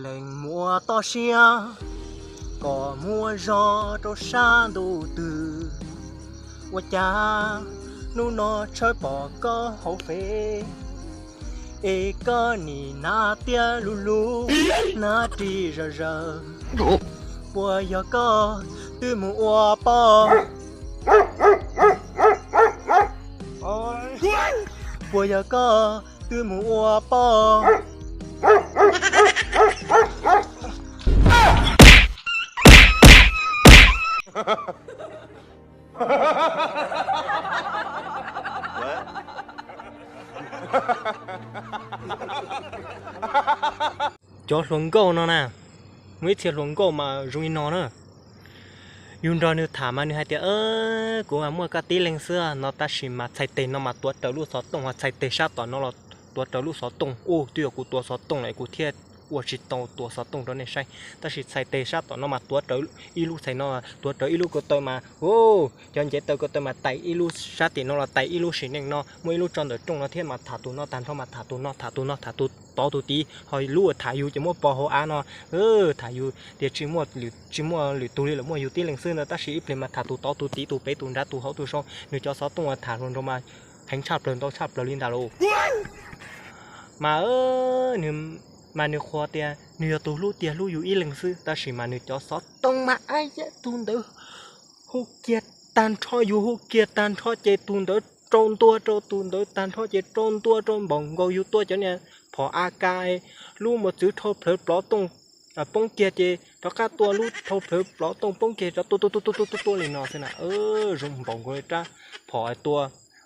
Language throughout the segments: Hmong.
Leej muaj toj siab kom muaj zog rau sab ntuj twg, ua cas hnub no tshawb pom koj hauv Fev, es koj nim hnav tiab lug lug, hnav ris zawg zawg. Puas yog koj twb mus ua poj? Puas yog koj twb mus ua poj? Cov hluas nkauj no na, muaj ib txhia hluas nkauj mas zoo li no na. Yus nrog nws tham mas nws hais tias, kuv mas muaj koj tib leeg xwb no, tab sis mas txhais tes no mas tuav rawv lub xov tooj, ho txhais tes sab tom no los tuav rawv lub xov tooj. Ua twb yog kuv tuav xov tooj lawm kuv thiaj ua tsis tau tuav xov tooj rau nej saib, tab sis txhais tes sab tom no mas tuav rawv ib lub, txhais no tuav rawv ib lub ko taw mas, cov ncev taw ko taw mas tais ib lub sab tim no los tais ib lub sim neej no, muaj ib lub tso ntawm rooj no thiab mas tham tus no tag nrho mas tham tus no, tham tus no, tham tus tod tus tid, ho lub uas tham yus ces muab pov hauv av no. Tham yus tias tsis muaj lwm tus li lawm, muaj yus tib leeg xwb ntag, tab sis ib pliag mas tham tus tod tus tid, tus pem tus nrad, tus hauv tus sau, nws cov xov tooj uas tham hluas nraug mas heev tshaj plaws ntau tshaj plaws li ntag lauj. Mas, mas nws qhuas tias nws yog tus hlub tiag hlub yus ib leeg xwb, tab sis mas nws cov xov tooj mas ab yam tus ntawd hu kiag tag nrho, yus hu kiag tag nrho ces tus ntawd rau ntua rau, tus ntawd tag nrho ces rau ntua rau, npaum nkaus yus tua cov niag phom A K, lub mos txwv dhau plhawv plov tooj poob kiag ces rov qab tua lub dhau plhawv plov tooj poob kiag, rov tua tua tua tua tua tua li no xwb na. Zoo npaum nkaus li rab phom tua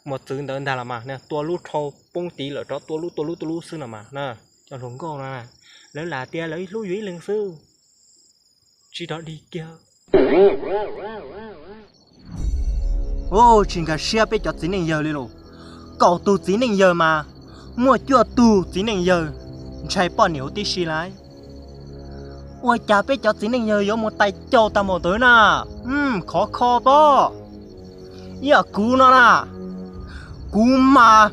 mos txwv ntawd ntag los mas, tua lub dhau poob tid lawm rov tua lub tua lub tua lub xwb no mas na. Cov hluas nkauj no na, lawv lam tias lawv hlub yus ib leeg xwb, tsis rov dig kiag. Tsis nkag siab peb cov txiv neej yawg li lauj. Kaum tus txiv neej yawg mas muaj cuaj tug txiv neej yawg ntshai poj niam huv tib si lauj. Ua cas peb cov txiv neej yawg yuav mus tais caus tag npaum ntawd na? Khov kho pob. Ib yam kuv no na, kuv mas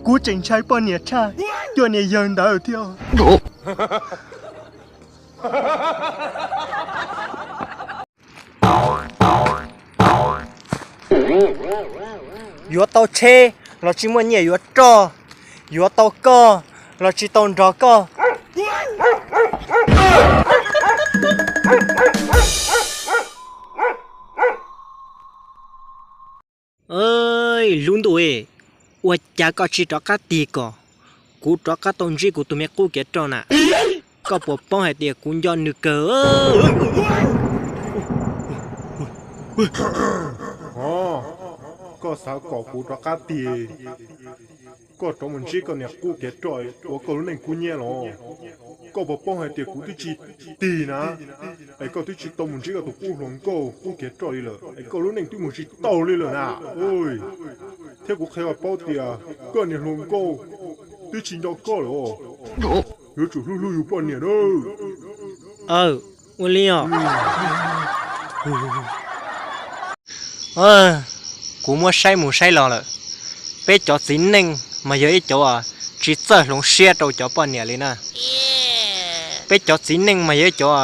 kuv tseem ntshai poj niam tshaj cuaj niag yawg ntawd thiab. Yuav tau tsheb los tsis muaj nyiaj yuav roj, yuav tau koj los tsis tau nrog koj. Lub ntuj, ua cas koj tsis rov qab tig kom kuv rov qab tau ntsib kuv tus me qub kev roj na? Koj puas paub hais tias kuv nco nws kawg? Koj xav kom kuv rov qab tig, koj rov mus ntsib koj niag qub kev roj ua koj lub neej kub hnyiab los? Koj puas paub hais tias kuv twb tsis tig na, es koj twb tsis tau mus ntsib koj tus qub hluas nkauj qub kev roj li lawm, es koj lub neej twb mus tsis tau li lawm na. Thiab kuv qhia koj paub tias koj niag hluas nkauj twb tsis nco koj lawm os. Yuav tsum hlub hlub yus poj niam na. Ua li os. Kuv muab saib mus saib los lawm, peb cov txiv neej mas yog ib cov tsis txawj hloov siab rau cov poj niam li na. Peb cov txiv neej mas yog ib cov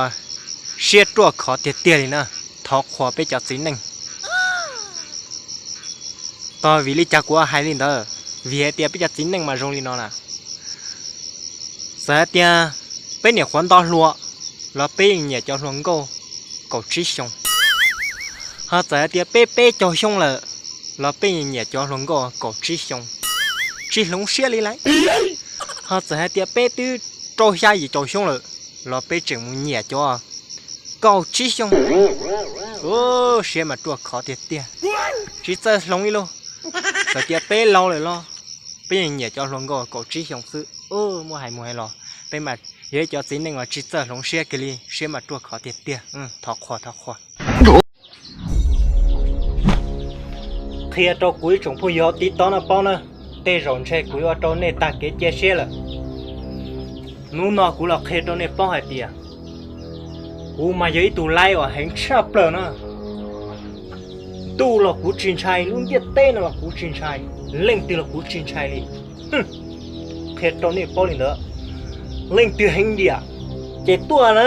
siab ruaj khov tiag tiag li na. Thov qhuas peb cov txiv neej. Tos vim li cas kuv hais li ntawd? Vim hais tias peb cov txiv neej mas zoo li no na. Txawm hais tias peb niam qhuav nto hluas los peb yeej nyiam cov hluas nkauj kaum tsib xyoo. Ho txawm hais tias peb peb caug xyoo lawm los peb yeej nyiam cov hluas nkauj kaum tsib xyoo, tsis hloov siab li lauj. Ho txawm hais tias peb twb rau xya yim caum xyoo lawm los peb tseem mus nyiam cov kaum tsib xyoo. Siab mas ruaj khov tiag tiag, tsis txawj hloov ib lub. Txawm tias peb laus lawm los peb yeej nyiam cov hluas nkauj kaum tsib xyoo xwb. Muaj hais mus hais los, peb mas yog ib cov txiv neej uas tsis txawj hloov siab kiag li, siab mas ruaj khov tiag tiag. Thov qhuas, thov qhuas. Qhia rau kuv ib tsoom phooj ywg tib tob no paub na, tej zaum ntshe kuv yuav ua rau nej tag kev cia siab lawm. Hnub no kuv los qhia rau nej paub hais tias kuv mas yog ib tug laib uas heev tshaj plaws na. Tus los kuv tsis ntshai, lub ntiaj teb no los kuv tsis ntshai, leej twg los kuv tsis ntshai li. Qhia rau nej paub li ntawd, leej twg heev tiag ces tuaj na.